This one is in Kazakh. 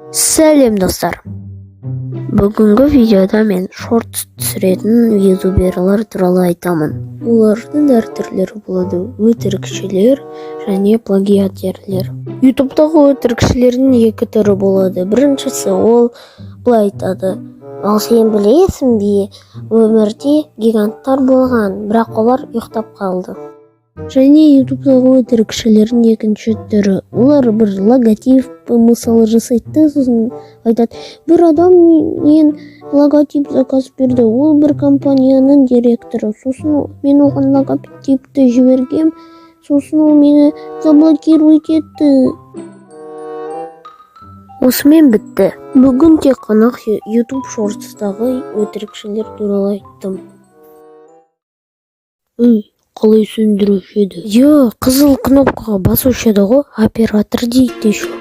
Сәлем, достар! Бүгінгі видеода мен шорт түсіретін ютуберлар туралы айтамын. Олардың әр түрлері болады: өтірікшілер және плагиатерлер. Ютубтағы өтірікшілердің екі түрі болады. Біріншісі, ол былай айтады: Ал сен білесің бе, өмірде гиганттар болған, бірақ олар ұйықтап қалды. Және ютубтағы өтірікшілердің екінші түрі, олар бір логотип, мысалы, жасайды да, сосын айтады: «Бір адам менен логотип заказ берді, ол бір компанияның директоры. Сосын мен оған логотипті жібергем, сосын ол мені заблокировать етті». Осымен бітті. Бүгін тек қана YouTube шортстағы өтірікшілер туралы айттым. Үй, қалай сөндіруші еді? Иә, қызыл кнопкаға басушы еді ғой, оператор дейді еще.